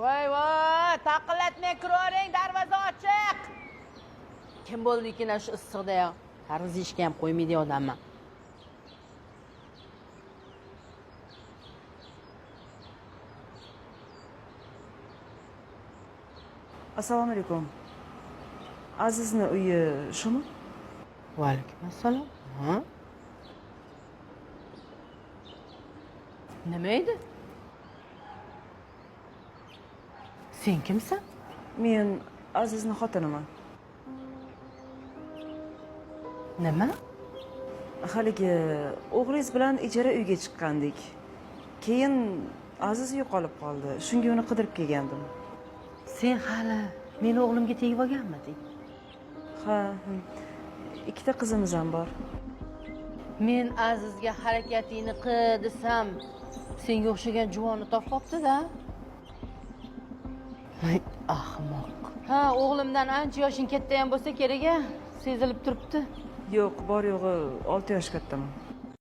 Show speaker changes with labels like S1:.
S1: Voy voy, taqillatmay kiravering, darvoza ochiq. Kim bo'ldi ekan shu issiqda ya? Tarvuz yeyishga ham qo'ymaydi odamni.
S2: Assalomu alaykum. Azizni uyi shumi?
S1: Va alaykum assalom. Ha? Nima edi? Sen kimsan?
S2: Men Azizni xotiniman.
S1: Nima?
S2: Haligi o'g'lingiz bilan ijara uyga chiqqandik. Keyin Aziz yo'qolib qoldi. Shunga uni qidirib kelgandim.
S1: Sen hali meni o'g'limga tegib olganmiding?
S2: Ha, ikkita qizimiz ham bor.
S1: Men Azizga harakatingni qil desam, senga o'xshagan juvonni topib olibdi-da. Voy, ahmoq. Ha, o'g'limdan ancha yoshing katta ham bo'lsa kerak-a, sezilib turibdi.
S2: Yo'q, bor yo'g'i 6 yosh kattaman.